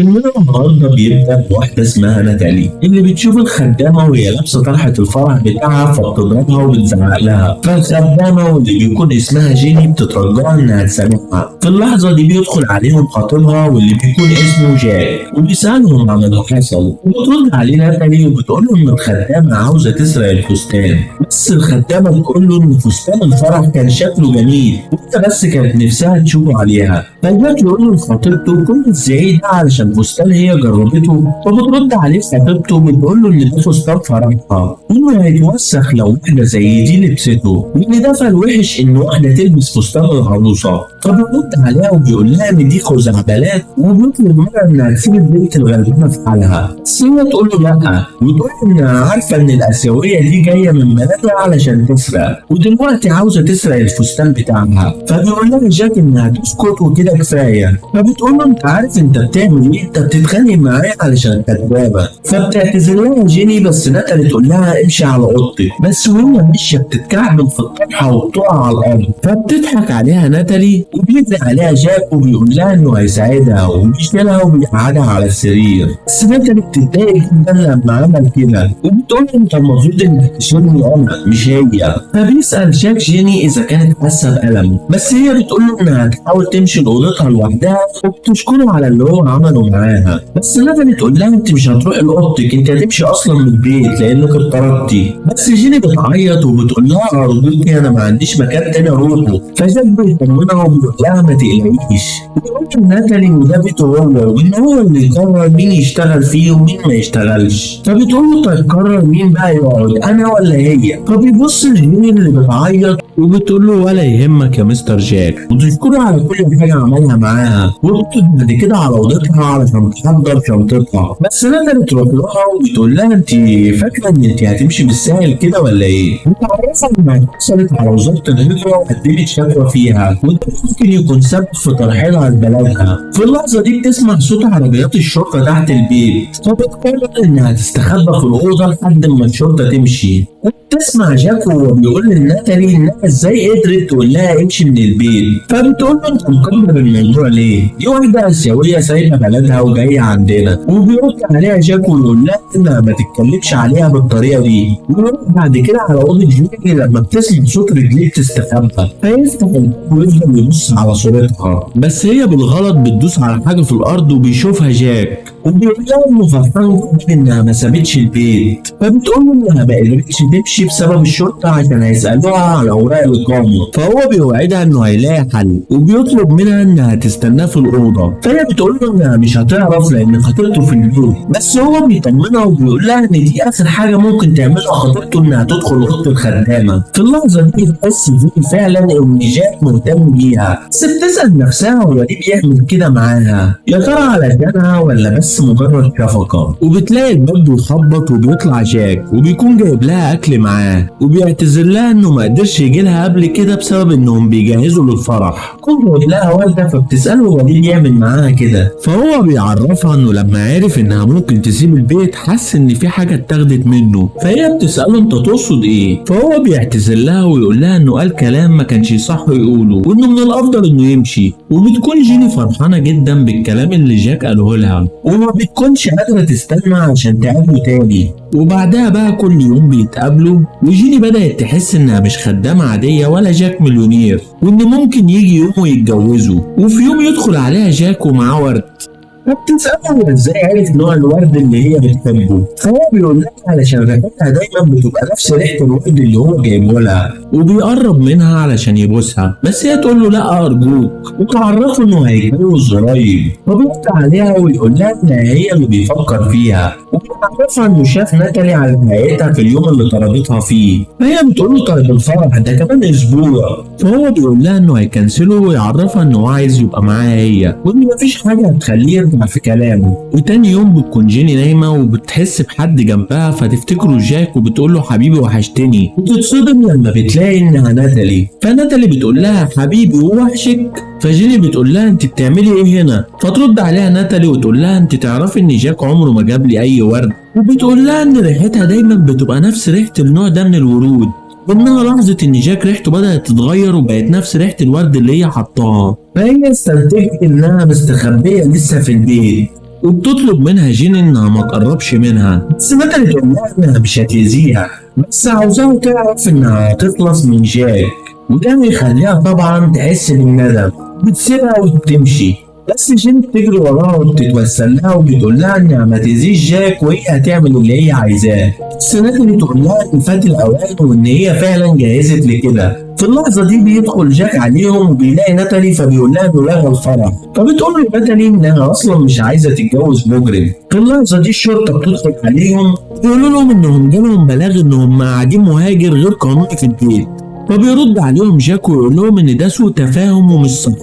فيلمنا النهارده بيبدأ بواحدة اسمها ناتالي اللي بتشوف الخدامة وهي لابسة طرحة الفرح بتاعها، فبتضربها وبتزعق لها. فالخدامة واللي بيكون اسمها جيني بتترجاها انها تسامحها. في اللحظة دي بيدخل عليهم خطيبها واللي بيكون اسمه جاك وبيسألهم عن اللي حصل، وبترد عليه ناتالي وبتقول له ان الخدامة عاوزة تسرق الفستان. بس الخدامة بتقول له ان فستان الفرح كان شكله جميل وانت بس كانت نفسها تشوفه عليها. فجاك يقول له لخطيبته كل الزعيق ده علشان فستان هي جربته؟ فبترد عليه خطيبته بتقول له ان ده فستان فرحها وانه هيتوسخ لو واحدة زي دي لبسته، وان ده فالوحش ان واحدة تلبس فستان العروسه. فبيرد عليها وبيقول لها ان دي خزعبلات، وبيطلب منها انها تسيب البنت الغلبانه في حالها. بس هي تقول له لا، وتقول انها عارفه ان الاسيوية دي جاية من بلدها علشان تسرق، ودلوقتي عاوزه تسرق الفستان بتاعها. فبيقول لها جاك انها تسكت وكده كفايه. فبتقول له انت عارف انت بتعمل ايه؟ انت بتتخانق معايا علشان كدابه. فبتعتذر لها جيني، بس ناتالي تقول لها امشي على اوضتك. بس وهي ماشية بتتكعبل في الطرحة وبتقع على الارض، فبتضحك عليها ناتالي وبيجري عليها جاك وبيقول لها انه هيساعدها وبيشيلها وبيقعدها على السرير. بس ناتالي بتتضايق جدا لما عمل كده وبتقول له انت المفروض انك تشيلني انا مش هي. فبيسال جاك جيني اذا كانت حاسه بألم، بس هي بتقول له انها هتحاول تمشي لاوضتها لوحدها وبتشكره على اللي هو عمله معاها. بس ناتالي تقول لها انت مش هتروحي لاوضتك، انت هتمشي اصلا من البيت لانك اتطردتي. بس جيني بتعيط وبتقول لها ارجوكي انا ما عنديش مكان تاني اروحه. فجاك بيطمنها وبيقول لها ما تقلقيش، وبيقول لناتالي ان ده بيته هو وان هو اللي يقرر مين يشتغل فيه ومين ما يشتغلش. فبتقول له طيب قرر مين بقى يقعد، انا ولا هي؟ فبيبص لجيني اللي بتعيط وبتقول له ولا يهمك يا مستر جاك، وتشكره على كل حاجة عملها معاها. وبتروح بعد كده على اوضتها علشان تحضر شنطتها. بس ناتالي تروح لها وبتقول لها انت فاكره ان انت هتمشي بالسهل كده ولا ايه؟ وتعرفها انها اتصلت على وزارة الهجرة وقدمت شكوى فيها، وده ممكن يكون سبب في ترحيلها لبلدها. في اللحظة دي بتسمع صوت عربيات الشرطة تحت البيت، فبتقرر انها تستخبى في الاوضة لحد ما الشرطة تمشي. وبتسمع جاك وهو بيقول لناتالي انها ازاي قدرت تقول لها امشي من البيت. فبتقول له انت مكبر الموضوع ليه؟ دي واحدة اسيوية سايبه بلدها وجاية عندنا. وبيرد عليها جاك ويقول لها انها ما تتكلمش عليها بالطريقة دي. ويروح بعد كده على اوضة جيني لما بتسمع صوت رجليه بتستخبى، فيفتح الباب ويفضل يبص على صورتها، بس هي بالغلط بتدوس على حاجة في الارض وبيشوفها جاك. وبيقول لها انه فرحان جدا انها ما سابتش البيت. فبتقول له انها ما قدرتش تمشي بسبب الشرطة عشان هيسالوها على اوراق الاقامه، فهو بيوعدها انه هيلاقي حل وبيطلب منها انها تستناه في الاوضة. فهي بتقول له انها مش هتعرف لان خطيبته في البيت، بس هو بيطمنها وبيقول لها ان دي اخر حاجة ممكن تعملها خطيبته انها تدخل اوضة الخدامة. في اللحظة دي بتحس جيني فعلا ان جاك مهتم بيها، بس بتسال نفسها هو ليه بيعمل كده معاها؟ يا ترى علشانها ولا بس مجرد شفقة؟ وبتلاقي الباب بيخبط وبيطلع جاك وبيكون جايب لها اكل معاه، وبيعتذر لها انه ما قدرش يجي لها قبل كده بسبب انهم بيجهزوا للفرح. كون جايب لها ورده، فبتساله هو ليه بيعمل معاها كده؟ فهو بيعرفها انه لما عرف انها ممكن تسيب البيت حس ان في حاجة اتاخدت منه. فهي بتساله انت تقصد ايه؟ فهو بيعتذر لها ويقول لها انه قال كلام ما كانش صح يقوله وانه من الافضل انه يمشي. وبتكون جيني فرحانة جدا بالكلام اللي جاك قاله لها وما بتكونش قادرة تستنى عشان تقابله تاني. وبعدها بقى كل يوم بيتقابلوا، وجيني بدأت تحس انها مش خدامة عادية ولا جاك مليونير، وان ممكن يجي يوم ويتجوزوا. وفي يوم يدخل عليها جاك ومعاه ورد، فبتسأله هو ازاي عرف نوع الورد اللي هي بتحبه؟ فهو بيقول لها علشان ريحتها دايما بتبقى نفس ريحة الورد اللي هو جايبه لها. وبيقرب منها علشان يبوسها، بس هي تقول له لا ارجوك، وتعرفه انه هيتجوز قريب. فبيرد عليها ويقول لها ان هي اللي بيفكر فيها، وبيعرفها انه شاف ناتالي على حقيقتها في اليوم اللي طردتها فيه. فهي بتقول له طيب الفرح ده كمان اسبوع. فهو بيقول لها انه هيكنسله ويعرفها انه عايز يبقى معاها هي، وان مفيش حاجة هتخليه يرجع في كلامه. وتاني يوم بتكون جيني نايمة وبتحس بحد جنبها، فتفتكره جاك وبتقول له حبيبي وحشتني، وتتصدم لما بتلاقي انها ناتالي. فناتالي بتقول لها حبيبي ووحشك؟ فجيني بتقول لها انت بتعملي ايه هنا؟ فترد عليها ناتالي وتقول لها انت تعرفي ان جاك عمره ما جاب لي اي ورد، وبتقول لها ان ريحتها دايما بتبقى نفس ريحه النوع ده من الورود، وانها لاحظت ان جاك ريحته بدأت تتغير وبقت نفس ريحة الورد اللي هي حطاها، فهي استنتجت انها مستخبية لسه في البيت. وبتطلب منها جيني انها ما تقربش منها، بس ناتالي تقول لها انها مش هتأذيها، بس عاوزاها تعرف انها هتخلص من جاك، وده بيخليها طبعا تحس بالندم. بتسيبها وبتمشي، بس جيني بتجري وراها وبتتوسل لها وبتقول لها انها ما تأذيش جاك وهي هتعمل اللي هي عايزاه. بس ناتالي تقول لها ان فات الاوان وان هي فعلا جهزت لكده. في اللحظة دي بيدخل جاك عليهم وبيلاقي ناتالي، فبيقول لها انه لغى الفرح، فبتقول له ناتالي انها اصلا مش عايزة تتجوز مجرم. في اللحظة دي الشرطة بتدخل عليهم، بيقولوا لهم انهم جالهم بلاغ انهم مقعدين مهاجر غير قانوني في البيت. فبيرد عليهم جاك ويقول لهم ان ده سوء تفاهم ومش صح.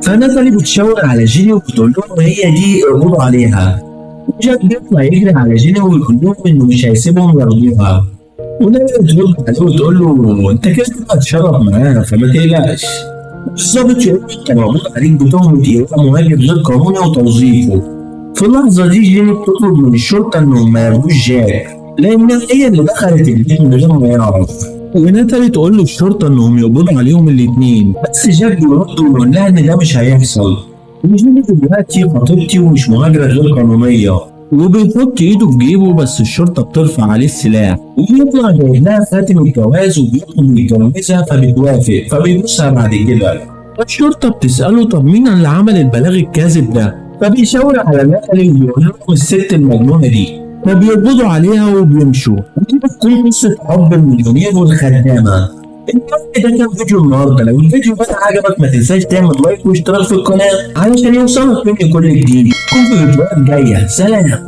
فناتالي بتشاور على جيني وبتقول لهم هي دي، اقبضوا عليها. وجاك بيطلع يجري على جيني ويقول لهم انه مش هيسيبهم ياخدوها. وناتالي ترد عليه وتقول له انت كده كده هتشرب معاها فما تقلقش. الظابط يقول له انت مقبوض عليك بتهمة ايواء مهاجر غير قانوني وتوظيفه. في اللحظة دي جيني بتطلب من الشرطة انهم ما ياخدوش جاك لأنها هي اللي دخلت البيت من غير ما يعرف. وناتالي تقول للشرطة انهم يقبضوا عليهم الاتنين، بس جاك بيرد ويقول لها ان ده مش هيحصل، وجيني دلوقتي خطيبتي ومش مهاجرة غير قانونية. وبيحط ايده في جيبه، بس الشرطة بترفع عليه السلاح، وبيطلع جايب لها خاتم الجواز وبيطلب يتجوزها فبتوافق، فبيبوسها بعد كده. الشرطة بتسأله طب مين اللي عمل البلاغ الكاذب ده؟ فبيشاور على ناتالي وبيقول لهم الست المجنونة دي، فبيقبضوا عليها وبيمشوا. ودي بتكون قصة حب المليونير والخدامة. المهم ده كان فيديو النهارده. لو الفيديو ده عجبك ما تنساش تعمل like واشتراك في القناة علشان يوصلك مني كل جديد. نشوفكم في فيديوهات جاية. سلام.